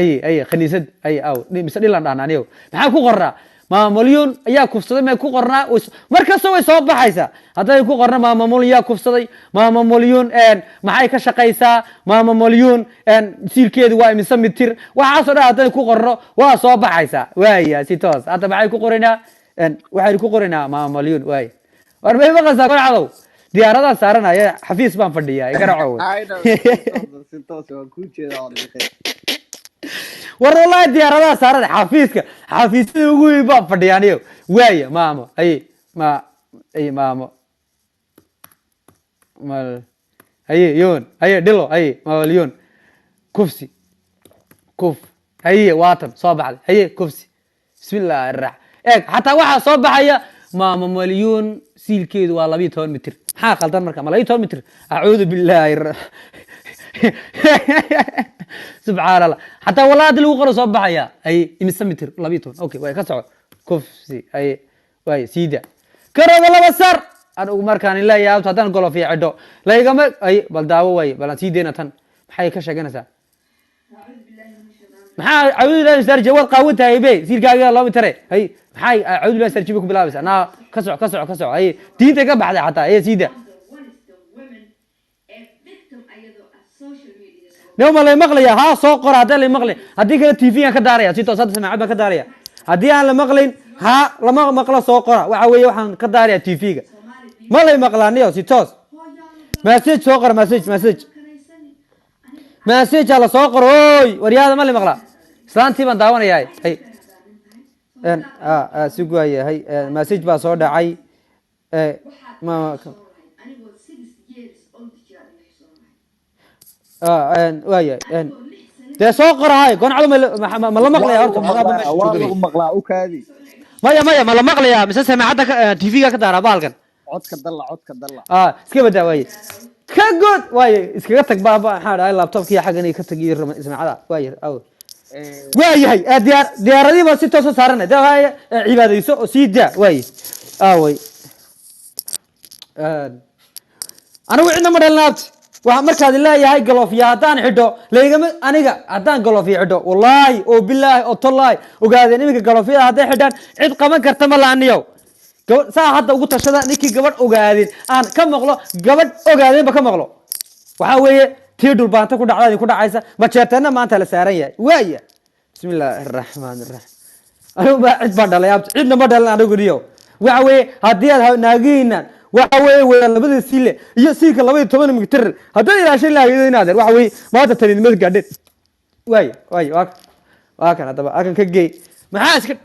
Ay khaniisad ay aw mise dhilan dhahnaa aniyo. Maxaa ku qornaa? Maamalyuun ayaa kufsaday may ku qornaa? Mar kasta way soo baxaysaa. Hadday ku qorna maamalyuun yaa kufsaday, maamamalyuun maxay ka shaqaysaa, maamamalyuun siilkeedu waa imise mitir, waxaasoo dhan hadday ku qorno waa soo baxaysaa. Waaya, si toos hadda maxay ku qoraynaa? Waxaynu ku qoraynaa maamamalyuun. Waaya, war may maqlaysaa? Golcadow, diyaaradaa saaranaya, xafiis baan fadhiyaa, garacow. I know, si toos waan kuu jeedaa, waa dhiqay. War wallahi diyaaradaha saaran, xafiiska, xafiisyada ugu weyn baan fadhiya aniyo. Waaya, maamo aye ma aye maamo mal haye yoon haye dhilo haye mamalyoon kufsi kuf haye waatan soo baxday haye kufsi. Bismillahi rax eeg, xataa waxaa soo baxaya maamo malyuun siilkeedu waa 12 mitir. Maxaa qaldan marka? Ma 12 mitir? Acuudu billahi, subxaan Allah. Xataa wallahi hadii lagu qoro soo baxaya. Haye, imise mitir? 12. Okay, way ka soco. Kufsi haye waay siida karooga laba sar. Anigu markaan leeyahay abto haddaan golof iyo cidho laygama ay bal daawo waaye. Bal aan sii deyna tan, maxay ka sheeganaysaa? Maxaa caawudu billahi sarji? Waad qaawan tahay be, siilkaaga 2 mitare. Hay, maxay caawudu billahi sarji bay ku bilaabaysaa? Naa ka soco, ka soco, ka soco. Hay, diintay ka baxday xataa. Haye, siida. One is the women ee victim ayadoo ah social media soo Nio, ma lay maqlaya? Haa, soo qora haddii lay maqlay. Haddii kale TV-gan ka daaraya si toos hadda, samaacad baan ka daaraya. Haddii aan la maqlayn, haa, lama maqlo, soo qora. Waxa weeye waxaan ka daaraya TV-ga. Ma lay maqlaa niyo? Si toos message soo qora, message, message, message ha la soo qoro. Oy waryaada, ma lay maqlaa? Islaantii baan daawanayaa. Hay si waaya. Hay, message baa soo dhacay. Ma anigoo 6 years old jira iga xishoon lahay. Waaya. Anigoo 6 sano. Dee soo qora. Hay goncado, ma la maqlaya horta? Waa Madaaba meesha waa joogay. Lagu maqlaa, u kaadi. Maya, maya, ma la maqlayaa mise samaacadda TV-ga ka daaraa bahalkan? Codka dalla, codka dalla. Ah, iska badaa waaye, ka good waaye, iskaga tag baaba. Maxaa dhahay, laptopkii xaggan ka tag iyo samaacada waaye aw. Waayahay, diyaaradii baa si toosa saaranay de. Waaye, cibaadayso oo sii daa waaye. Aaway, anigu cidna ma dhalin abti. Waxa markaad leeyahay galoofiya haddaan xidho laygama aniga haddaan galoofiya xidho, wallaahi oo bilaahi oo tollaahi, ogaadeen iminka galoofyada hadday xidhaan cid qaban karta ma laaniyow. Gabadh saa hadda ugu tashada, ninkii gabadh ogaadeen aan ka maqlo, gabadh ogaadeenba ka maqlo, waxaa weeye tii dhulbaanta ku dhacda ku dhacaysa. Majeerteenna maanta la saaran yahay. Waaya, bismi illaahi araxmaan araxiim. Anigu ba cid baan dhalay abti? Cidna ma dhalin anigu niyo. Waxa weeye haddii aad naagihiinan waxa weeye weya labada siile iyo siilka 12 mitir haddaad ilaashan lahayd inaadeer, waxa weeye maanta taninimada gaadheen. Waaya, waaya, waa kan haddaba akan ka geey. Maxaa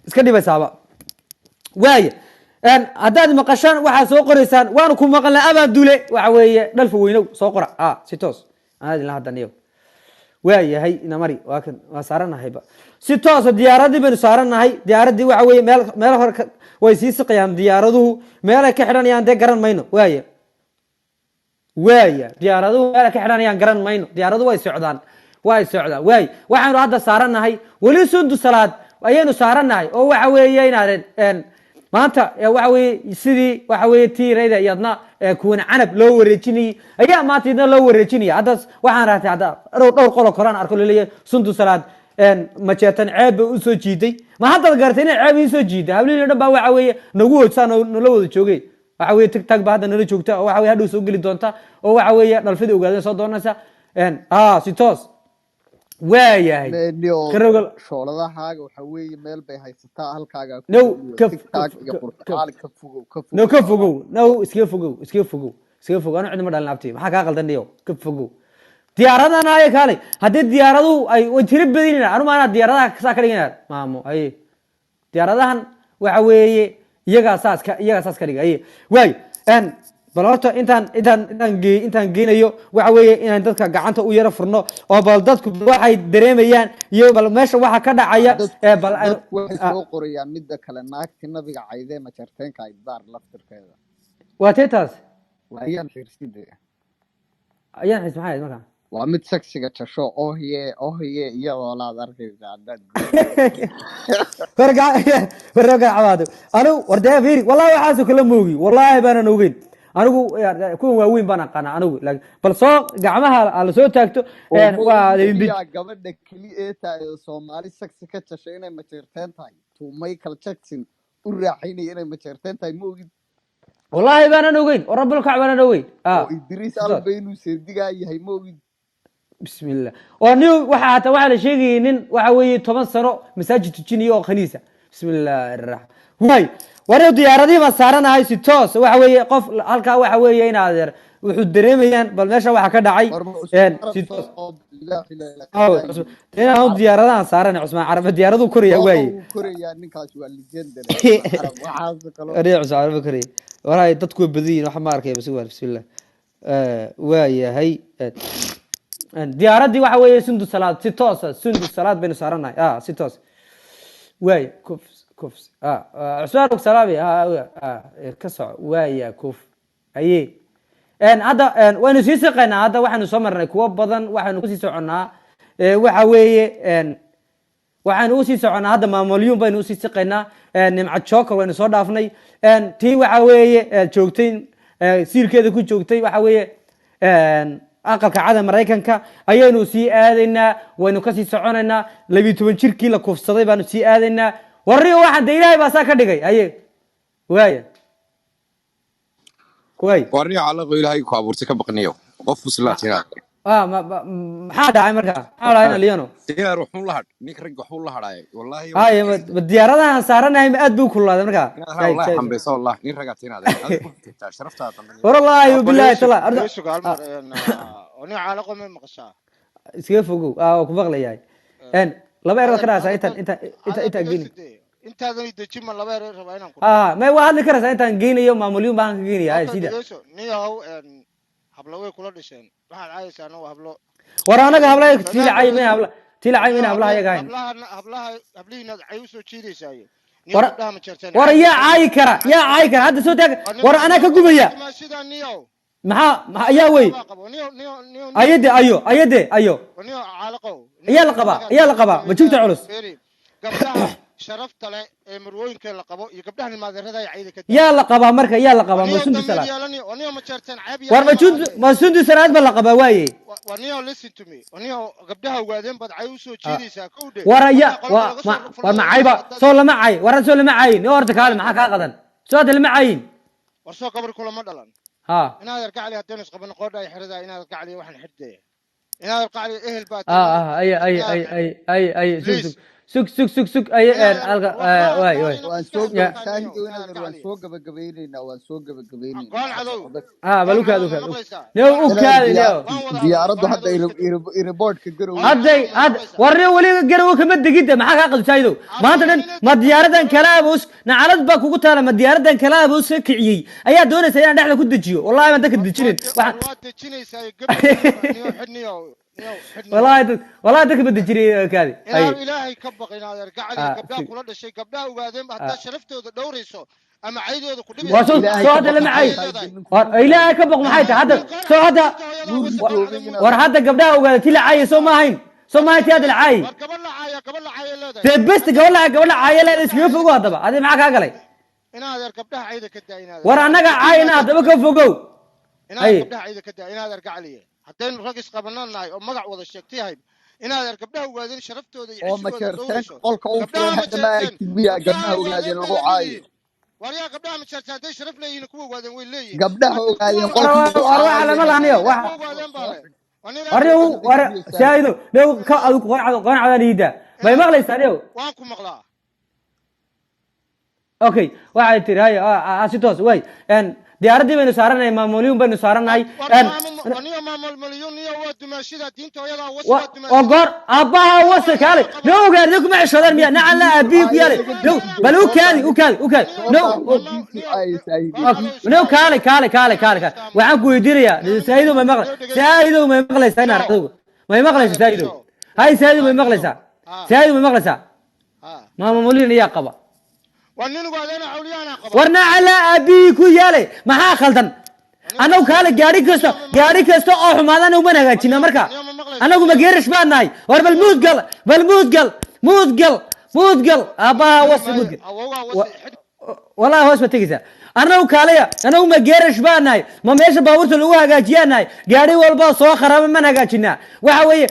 iska dhibaysaaba? Waaya, haddaad maqashaan waxaad soo qoraysaan waanu ku maqalnay abaan dule. Waxa weeye dhalfa weynow soo qora. Si toos anaa idinla hadaniyo. Waayahay, inamari waa kan, waa saaranahayba si toosa. Diyaaradii baynu saarannahay. Diyaaradii waxa weeye meel hore way sii siqayaan diyaaraduhu, meelay ka xidhanayaan dee garan mayno. Waaya, waaya, diyaaraduhu meelay ka xidhanayaan garan mayno. Diyaaraduhu way socdaan, way socdaan. Waay, waxaanu hadda saarannahay weli sundu salaad ayaynu saarannahay oo waxa weeye inaadeen maanta waxa weeye sidii waxa weeye tiirayda iyadna kuwan canab loo wareejinayay ayaa maanta idna loo wareejinaya. Hadda waxaan raatay hadda dhowr qolo koraan arko laleeyahay sundu salaad majeetan ceeb bay usoo jiiday. Ma haddaad garatay inay ceeb iisoo jiiday? Hablihi dhan baa waxa weeye nagu hoojsaa, nala wada joogay. Waxa weye TikTok ba hadda nala joogta oo waxa weye hadhow soo geli doonta oo waxa weeye dhalfida ogaadeen soo doonaysa. Si toos waayahay. Niyo. Karogal. Shooladahaaga waxa weeye meel bay haysataa halkaaga ku No, iyo ka TikTok iyo qurxaali, ka fogow, ka no fogow. Ka fogow, no, iskaga fogow, iskaga fogow, iskaga fogow. Anu cidna ma dhalin abti. Maxaa kaa qaldan dhiyo? Ka fogow diyaaradahan haya kaalay. Haddii diyaaraduhu ay way tiro badanyihin, anu maanaa diyaaradaha saa ka dhiganaya maamo. Haye, diyaaradahan waxa weeye iyagaa saas ka dhiga. Haye, waay, bal horta intaan geynayo waxa weeye inaan dadka gacanta u yaro furno oo bal dadku waxay dareemayaan iyo bal meesha waxa ka dhacaya. Dadku bal dadku waxay soo qorayaan midda kale, naagti nabiga caydee majarteenka ay daar laftirkeeda. Waa tee taas? Waa ayaan xirside. Ayaan xis maxay ahayd marka? Waa mid saksiga jasho, ohye ohye, iyadoo laad arkaysa haddaad Wargacabaado anigu war dee fiiri, wallahi waxaasoo kala moogi, wallaahi baanan ogeyn. Anigu kuwan waaweyn baan aqaanaa anigu, laakiin bal soo gacmaha la soo taagto. Oo Een, ma waa ogid idin miyaa gabadha keli ee tahay oo Soomaali saksi ka jashay inay Majeerteen tahay, tuu Michael Jackson u raaxaynaya inay Majeerteen tahay, ma ogid? Wallaahi baanan ogeyn oo rabbilkac baanan ogeyn. Oo Idriis Sidaas. Alba inuu seedigaa yahay, ma ogid? Bismillah, oo nin waxa hataa waxaa la sheegayay nin waxa weeye 10 sano masaajid tujinayo oo khaniisa. Bismillahi raxmaan waay, war diyaaradihii baan saaranahay si toos. Waxa weeye qof halkaa waxa weeye in adeer wuxuu dareemayaan bal meesha waxa ka dhacay. Warba Een, Cusmaan Carab si toos soo libaax ilaa Aw, Inaan diyaaradahan saaranay, Cusmaan Carab diyaaraduu koraya Dooqa waaye. Wuu korayaa ninkaas, waa legendary Cusmaan Carab, waxaas kaloo. Ariya Cusmaan Carab koraya, walahi dadku way badan yihiin, waxa ma arkay bas. Waa bismillah, waa yahay. Diyaaraddii waxa weeye Sundus Salaad, si toosa Sundus Salaad baynu saaranahay, si toos waaya. Kuf kuf, Cusmaan og salaabi, ka soco waaya kuf haye. Hadda waynu sii siqaynaa. Hadda waxaynu soo marnay kuwo badan, waxaynu kusii soconnaa, waxa weeye, waxaynu usii soconnaa hadda maamulyuun baynu usii siqaynaa. Nimco Joker waynu soo dhaafnay. Tii waxa weeye joogtay, siilkeeda ku joogtay waxa weeye Aqalka Cada Maraykanka ayaynu sii aadaynaa, waynu kasii soconaynaa. 12 jirkii la kufsaday baanu sii aadaynaa. Warriyo waxaan de Ilaahay baa saa ka dhigay haye waaya waay. Warniyo calaqo, Ilaahay ku abuurtay ka baqniyo, qof muslaatina. Maxaa dhacay marka? Maxaa dhacay Leono? Diyaar wuxuu la hadh ninka ragga waxuu la hadhaayay wallahi. Haye, ma diyaaradahan saaranahay ma aad buu kululaaday marka? Wallahi xambeysa, wallahi nin ragaa tinaad adiga ku fikirtaa sharaftaa dambe. War wallaahi billahi tala Yusuf hal mar oni caalaqo ma maqashaa? Iskaga fogow, waa ku maqlayahay. Laba erood ka dhacaysaa intaan intaan geyni. Intaadan dejin ma laba erer rabaa inaan ku May, waa hadli karaysaa intaan geynayo maamulyuun baan ka geynaya. Hay sida. Dhegeyso niyahow, hablo way kula dhisheen, waxaad caayaysaa waa hablo. War anaga hablaha tiila cay may, habla tiila cay mayna, hablaha iyaga hayn. Hablaha hablaha hablihiinaad cay usoo jiidaysaaye. War gabdhaha ma jeerteen. War yaa caayi kara? Yaa caayi kara? Hadda soo taag, war anaa ka gubaya. Sidaa niyow. Maxaa ayaa wey? Qabo niyow niyow niyow. Ayade ayo, ayade ayo. Niyow caalaqow. Ayaa la qabaa, ayaa la qabaa, ma jugta culus. Feri, gabdhaha sharafta leh ee marwooyinka la qabo iyo gabdhaha nimaadeerada ay cayda ka Yaa la qabaa marka? Yaa la qabaa? Ma Sundus Salaad? Niyo ma jeerteen ceeb. War ma Sundus Salaad ba la qabaa waaye? Niyo, listen to me, niyo gabdhaha ogaadeen baad cay usoo jiidaysaa kowdhe. War aya wa ma war ma cayba soo lama cay, war soo lama cayin. Horta kaale, maxaa kaa qadan? Soo hadda lama cayin. War soo gabar kulama dhalan. Ha. Inaad argacli haddaynu isqabano qoodha ay xirada, inaad argacli waxaan xidhaya, inaad argacli ehel baa. Ay ay ay ay ay ay, sug sug sug sug sug, ay alka waay waay. Waan soo Ya. saahidow inaad, waan soo gabagabaynaynaa, waan soo gabagabaynaynaa. Goon cadow. Bal ukaad ukaad neo ukaadi neo. Diyaaraddu hadda airportka Garowe. Hadday had war neo, weliga Garowe kama degidda, maxaa kaa qadu saahidow? Maanta dhan ma diyaaradan kalaabus nacalad baa kugu taala, ma diyaaradan kalaabus ka kiciyey ayaa doonaysa inaan dhexda ku dejiyo? Wallahi baan dadka dejinin waxaan. Waa dejinaysaa gabadha, niyo xidhniyo niyo xidhniyo. Wallahi dad wallahi dadka ma dejinay, kaadi ay. Inaad Ilaahay ka baq, inaad argacli gabdhaha si kula dhashay, gabdhaha ogaadeen haddaad sharaftooda dhowrayso ama caydooda ku Waa soo Ilaahay soo ka hadda baq lama maxay cay. tahay ninku War Ilaahay ka baq maxay tahay hadda? Soo hadda war hadda gabdhaha ogaada ti la caayay soo ma ahayn? Soo ma ahayn ti hadda la caayay? War gabadh la caaya, gabadh la caaya leedahay. Dee best gabadha, gabadha caaya leeda, iskaga fogow haddaba. Adi maxaa kaa galay? Inaad er gabdhaha cayda ka daa, inaad War annaga caayina haddaba ka fogow. Inaad Ay. gabdhaha cayda ka daa, inaad argacliye, haddaynu rag isqabanaan nahay oo magac wada sheegtayahay, inaad er gabdhaha ogaadeen sharaftooda iyo oo cishigooda Majeerteenka dhowrayso. qolka u Gabdhaha furan ma hadda ma jeerteen. aragtid miyaa Gabdhaha gabdhaha ogaadeen ogaadeen lagu bay caayo? leeyihiin. War yaa gabdhaha ma jeerteen? Hadday sharaf leeyihiin, kuwa ogaadeen way leeyihiin. Gabdhaha ogaadeen War qolka lagu war waxa caayo. lama lahaniyo waxa. Kuwa ogaadeen baa le. War niyow, war saahido niyow, ka adigu qoon cad, qoon cadaan iida may maqlaysaa niyow? Waan ku maqlaa. Okay, waxay tiri hay si toos way. Diyaaraddii baynu saaranahay, maamulyuun baynu saaranahay. War niyo maamul malyuun niyo waa dumaashida diinta hooyada was. Wa waa oo dumaashida. Goor aabbaha wasa kaale no ogaade kuma ceshoodaan miya? Nacan la aabbihi ku yaale no, bal u kaadi, u kaadi, u kaadi no. Diintu caayo saahidow. No, kaale kaale kaale kaale kaale, waxaan ku weydiinayaa saahidow, may maqlay saahidow? May maqlaysaa inaad adigu may maqlaysaa saahidow? Hay saahidow, may maqlaysaa saahidow? May maqlaysaa? Maamulin ayaa qaba. Waa nin ogaadeen xawliyaana qaba. War nacala aabbihii ku yaalay, maxaa khaldan? Annagu kaale, gaari kasta, gaari kasta oo xumaadana uma hagaajina marka. Annagu ma geerish baan nahay? War bal muud gal, bal muud gal, muud gal, muud gal, aabbaha wasi muud gal. Awowgaa wasi xidh. Wallahi hoos ba tegaysaa. Annagu kaalaya, annagu ma geerash baa nahay? Ma meesha baabuurta lagu hagaajiyaa nahay? Gaari walba soo kharaaba man hagaajinaa? Waxa weeye,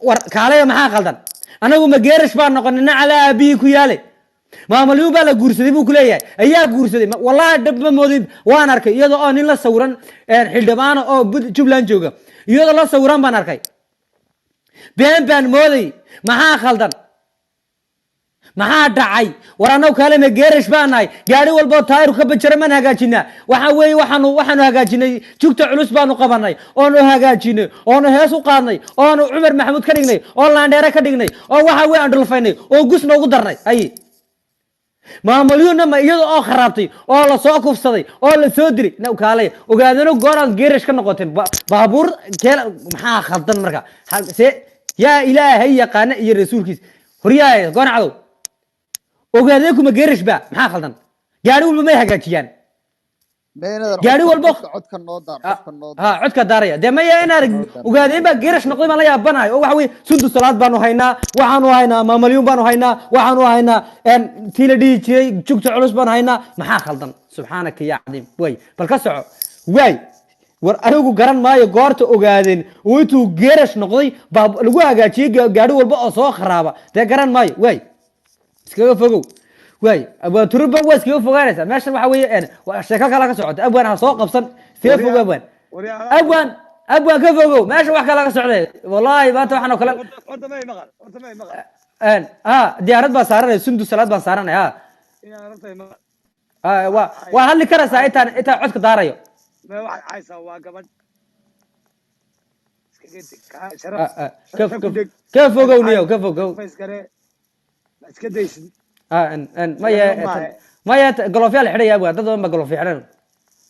war kaalaya, maxaa qaldan? Annagu ma geerash baa noqonay? Nacala aabihii ku yaale. Maamalyuun baa la guursaday buu kuleeyahay. Ayaa guursaday? Wallahi dhab ma moodin. Waan arkay iyadoo oo nin la sawiran, xildhibaano oo Jubbaland jooga, iyadoo la sawiran baan arkay. Been baan mooday. Maxaa khaldan? Maxaa dhacay? War annagu kale ma geerash baa nahay? Gaari walboo taayiru ka bajara maan hagaajinaa? Waxa weeye, waxaanu hagaajinay, jugta culus baanu qabanay, oonu hagaajinay, oonu hees u qaadnay, oonu Cumar Maxamuud ka dhignay, oo laandheere ka dhignay, oo waxa weye aan dhulfaynay, oo gus noogu darnay. Ay maamulyuunna ma iyada oo kharaabtay oo lasoo kufsaday oo lasoo dilay na kaalay. Ogaadano gooraad geerash ka noqoteen baabuur kee? Maxaa khaldan marka? See yaa Ilaahay yaqaana iyo rasuulkiis horyaay goon cadow. Ogaadeen kuma geerash ba? Maxaa khaldan? Gaari walba may hagaajiyaan? Gaari walbo Codka noo daar, codka noo ha, codka daaraya dee. Maya, inaan ogaadeen baa geerash noqday baan la yaabanahay. Oo waxa weye, sundu salaad baanu haynaa, waxaanu haynaa maamalyuun baanu haynaa, waxaanu haynaa tii la dhihi jiray jugta culus baanu haynaa. Maxaa khaldan? Subxaanaka ya cadiim. Way bal ka soco waay. War anigu garan maayo goorta ogaadeen uu intuu geerash noqday baa lagu hagaajiyey gaari walba oo soo kharaaba. Dee garan maayo. Waay iskaga fogow. Waay abwaan Turuba, waa iskaga fogaanaysaa meeshan. Waxa weeye, waa sheeko kala ka socota. Abwaan ha soo qabsan, iskaga fogow abwaan. Abwaan, abwaan, ka fogow meesha, wax kala ka socday. Wallahi maanta waxaan oo kale Horta may maqal, horta may maqal. Ha, diyaarad baan saaranay, sundu salaad baan saaranay. Ha. Inaan horta maqal. Ha, waa hadli karaysaa intaan codka daarayo. Ma waxaad caysaa waa gabadh, iskaga deg kaa sharaf. Ka ka fogow niyow, ka fogow. Fays gare ma iska daysid? Ha, maya. Ragnimo maaha. Maya, galoofyaa la xidhaya abwaan, dad badan baa galoofya xidhan.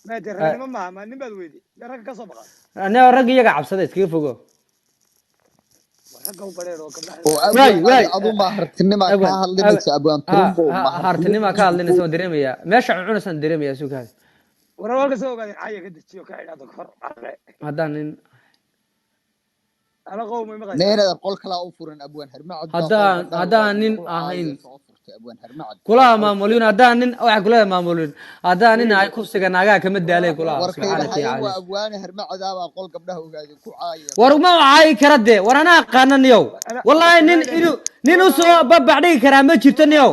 Ma dee ragnimo maaha, ma nin baad weydi dee ragga ka soo baqa. Aniga rag iyaga cabsada, iskaga fogow. Ragga u badheer oo gabdhaha. Oo Waay, abwaan waay. Adu ma hartinima ka Abwaan, hadlinaysa, abwaan Turumbo? Ma hartinima ka hadlinaysa waan dareemayaa, meesha cuncunaysaan dareemayaa suukaas. Warar halka soo ogaadeen caya ka dejiyo ka xidhaado kor carre. Haddaan nin Ala qow may maqlaysaa? Neenada qol kalaa u furan abwaan Hermacad baa qol gabdhaha Haddaan ogaadeen nin ku caayo ahayn soo furtay abwaan Hermacad. Kulaha maamulyuun, haddaan nin waxaa kuleedahay maamulyuun, haddaan nin ahay kufsiga naagaha kama daalay kulaha. Warkay Subxaanaka ya lahaayeen waa caliim. Abwaane Hermacadaa baa qol gabdhaha ogaadeen ku caaya. War ma caayi kara dee. War anaa aqaana niyow, wallaahi nin inuu nin usoo babac dhigi karaa ma jirto niyow.